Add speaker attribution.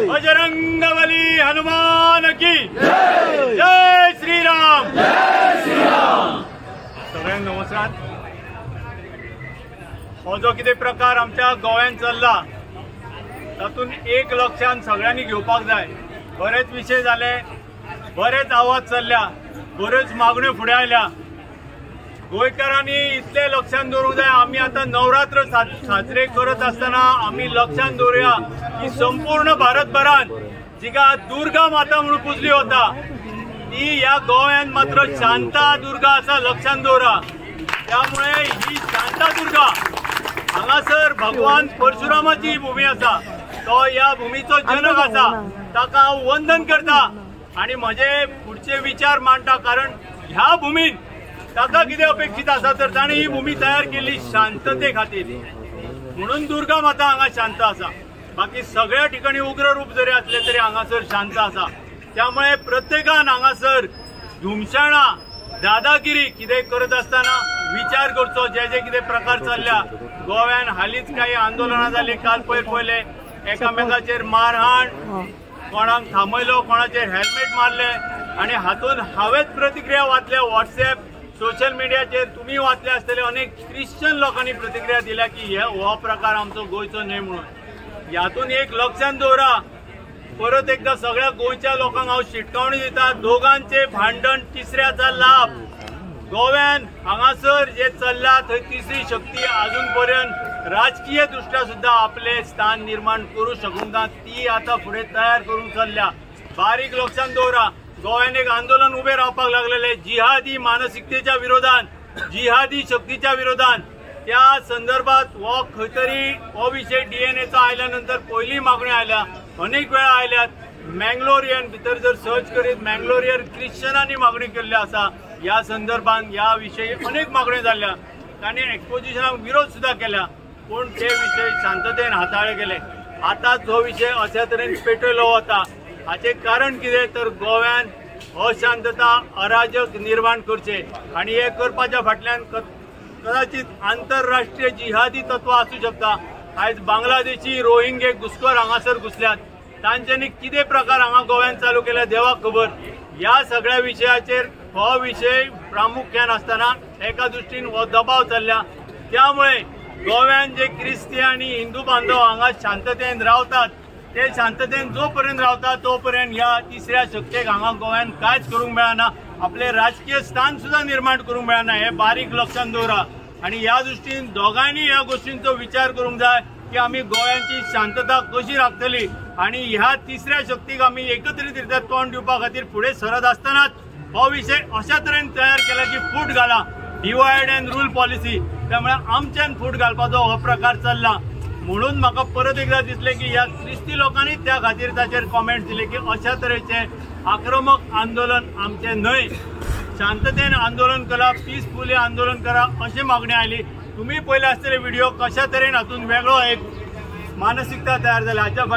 Speaker 1: बजरंगबली हनुमान की जय। श्री राम जय श्री राम। सगळ्यांक नमस्कार। हो जो कितें प्रकार आमच्या गोव्यान चल्ला तातूंत एक लक्षान सगळ्यांनी घेवपाक जाय। बरेच विशय जाले, बरेच आवाज चल्ल्या, बऱ्योच मागण्यो फुडें आयल्या। गोंयकारांनी इतलें लक्षान दवरूंक जाय, आमी आतां नवरात्र साजरे करत आसतना आमी लक्षान दवरुया की संपूर्ण भारतभरान जिका दुर्गा माता म्हणून पुजली वता ती ह्या गोव्यान मात्र शांता दुर्गा आसा, लक्षान दवरा। त्यामुळे ही शांता दुर्गा हांगासर भगवान परशुरामाची भूमी आसा, तो ह्या भूमीचो जनक आसा, ताका हांव वंदन करता आनी म्हजे फुडचे विचार मांडटा। कारण ह्या भूमीन ताका कितें अपेक्षीत आसा तर ताणें ही भूमी तयार केली शांतते खातीर, म्हणून दुर्गा माता हांगा शांत आसा। बाकी सगळ्या ठिकाणी उग्र रूप जरी असले तरी हांगासर शांत आसा। त्यामुळे प्रत्येकान हांगासर धुमशेणां, दादागिरी कितें करत आसतना विचार करचो। जे जे कितें प्रकार चल्ल्या गोव्यान, हालींच काही आंदोलनां जालीं, काल पयर पयले एकामेकाचेर मारहाण, कोणाक थांबयलो, कोणाचेर हेल्मेट मारले आनी हातूंत हांवेंच प्रतिक्रिया वाचल्या वॉट्सएप सोशल मिडियाचेर, तुमी वाचले आसतले, अनेक क्रिश्चन लोकांनी प्रतिक्रिया दिल्या की हो प्रकार आमचो गोंयचो न्हय म्हणून। हातून एक लक्षान दवरा, परत एकदा सगळ्या गोंयच्या लोकांक हांव शिटकावणी दिता, दोगांचे भांडण तिसऱ्याचा लाभ। गोव्यान हांगासर जे चल्ला थंय तिसरी शक्ती अजून पर्यंत राजकीय दृष्ट्या सुद्धा आपले स्थान निर्माण करू शकूंक ना, ती आतां फुडें तयार करूंक चल्ल्या। बारीक लक्षान दवरा, गोव्यान एक आंदोलन उबें रावपाक लागलेलें जिहादी मानसिकतेच्या विरोधान, जिहादी शक्तीच्या विरोधान। त्या संदर्भात हो खंय तरी हो विशय डीएनएचो आयल्या नंतर पयली मागण्यो आयल्या, अनेक वेळा आयल्यात। मँगलोरियन भितर जर सर्च करीत मँगलोरियन क्रिश्चनांनी मागणी केल्ली आसा ह्या संदर्भात, ह्या विशयी अनेक मागण्यो जाल्ल्या, तांणी एक्सपोजिशनाक विरोध सुद्धा केला, पूण ते विशय शांततेन हाताळ्ळे गेले। आतांच हो विशय अशा तरेन पेटयलो वता, हाचें कारण कितें तर गोव्यान अशांतता, अराजक निर्माण करचें आनी हें करपाच्या फाटल्यान कदाचित आंतरराष्ट्रीय जिहादी तत्व आसूं शकता। आयज बांगलादेशी रोहिंगे घुसखोर हांगासर घुसल्यात, तांच्यांनी कितें प्रकार हांगा गोव्यान चालू केल्या देवाक खबर। ह्या सगळ्या विशयाचेर हो विशय प्रामुख्यान आसतना एका दृश्टीन हो दबाव चल्ल्या, त्यामुळे गोव्यान जे क्रिस्ती आनी हिंदू बांधव हांगा शांततेन रावतात ते शांततेन जो पर्यंत रावता तो पर्यंत ह्या तिसऱ्या शक्तेक हांगा गोव्यान कांयच करूंक मेळना, आपले राजकीय स्थान सुद्धा निर्माण करूंक मेळना, हें बारीक लक्षान दवरा। आनी ह्या दृश्टीन दोगांयनी ह्या गोश्टींचो विचार करूंक जाय की आमी गोव्यांची शांतता कशी राखतली आनी ह्या तिसऱ्या शक्तीक आमी एकत्रीत रित्या तोंड दिवपा खातीर फुडें सरत आसतनाच हो विशय अशा तरेन तयार केला की फूट घाला, डिवायड अँड रूल पॉलिसी, त्यामुळे आमच्यान फूट घालपाचो हो प्रकार चल्ला। म्हणून म्हाका परत एकदा दिसलें की ह्या क्रिस्ती लोकांनी त्या खातीर ताचेर कॉमेंट दिले की अशा तरेचे आक्रमक आंदोलन आमचें न्हय, शांततेन आंदोलन करा, पिसफुली आंदोलन करा अशी मागणी आयली। तुमी पळयले आसतले व्हिडिओ कशा तरेन हातूंत वेगळो एक मानसिकता तयार जाली। हाच्या